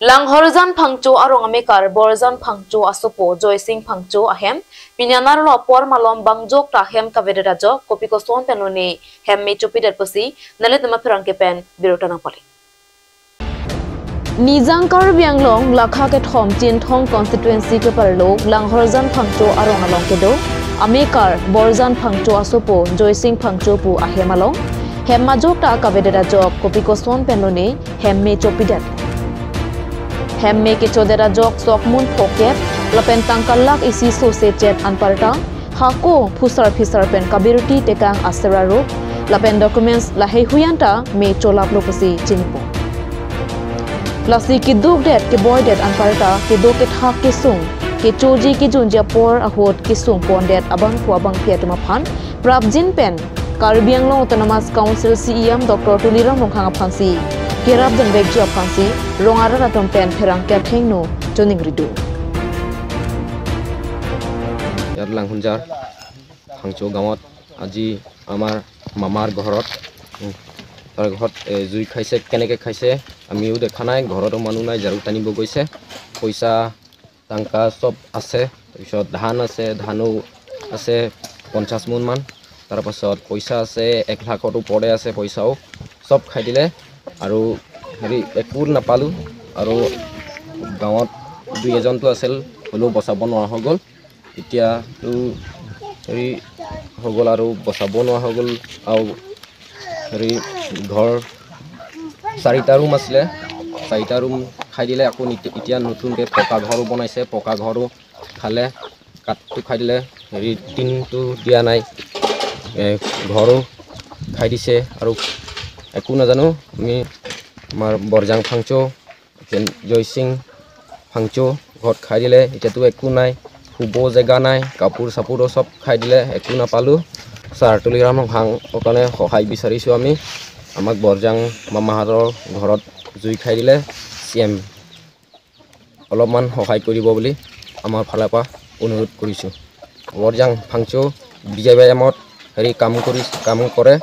Langhorjan Phangcho arong Amekar Borjan Phangcho Asopo Joysing Phangcho ahem Pinyanar lo por malom bangjok ta hem kavedera jok kopiko son penoni hem me chopidat posi nalet nama pherang ke pen birotana pale. Nijangkar Bianglong Lakha ke thom Chin Thong constituency ke parlo Langhorjan Phangcho arong along ke do Amekar Borjan Phangcho Asopo Joysing Phangcho pu ahem along hem majok ta kavedera jok kopiko son penoni hem me chopidat hem me ke chodera jok sokmun phokep lapen tangkalak isi so se chet anparta hako phusar phisar pen kabirti tekang asera ro lapen documents lahe huyanta me cholap loposi chinipo lasi ki duk det ke boy det anparta ke do ke thak ke sung ke choji ke junja por ahot ke sung pon det abang phu abang phiatuma phan prabjin pen Karbi Anglong Autonomous Council CEM Dr. Tuliram Ronghang phansi kerap jan bek jo phansi rongara ratom pen pherang ke thengno choning ridu ইয়াত লাংহুঞ্জাৰ ফাংচো গাঁৱত আজি আমাৰ মামাৰ ঘৰত তাৰ ঘৰত জুই খাইছে। কেনেকৈ খাইছে আমিও দেখা নাই, ঘৰতো মানুহ নাই, ঝাৰু টানিব গৈছে। পইচা টকা চব আছে, তাৰপিছত ধান আছে, ধানো আছে 50 মোনমান, তাৰপাছত পইচা আছে 1 লাখৰ ওপৰতে আছে পইচাও, চব খাই দিলে। আৰু হেৰি একো নাপালোঁ। আৰু গাঁৱত দুই এজনটো আছিল, হ'লেও বচাব নোৱাৰা হৈ গ'ল। এতিয়াতো হেৰি হৈ গ'ল আৰু বচাব নোৱাৰা হৈ গ'ল। আৰু হেৰি ঘৰ 4টা ৰুম আছিলে, 4টা ৰুম খাই দিলে। আকৌ এতিয়া নতুনকৈ পকা ঘৰো বনাইছে, পকা ঘৰো খালে, কাঠটো খাই দিলে, হেৰি টিনটো দিয়া নাই, ঘৰো খাই দিছে। আৰু একো নাজানো আমি। আমাৰ বৰজাং ফাংচো জয়সিং ফাংচো ঘৰত খাই দিলে, এতিয়াতো একো নাই, শুব জেগা নাই, কাপোৰ চাপোৰো চব খাই দিলে, একো নাপালোঁ। ছাৰ তুলিৰাম ৰংহাঙৰ কাৰণে সহায় বিচাৰিছোঁ আমি। আমাক বৰজাং মামাহঁতৰ ঘৰত জুই খাই দিলে, চি এম অলপমান সহায় কৰিব বুলি আমাৰ ফালৰ পৰা অনুৰোধ কৰিছোঁ। বৰজাং ফাংচো বি জে পি এমত হেৰি কাম কৰি কাম কৰে।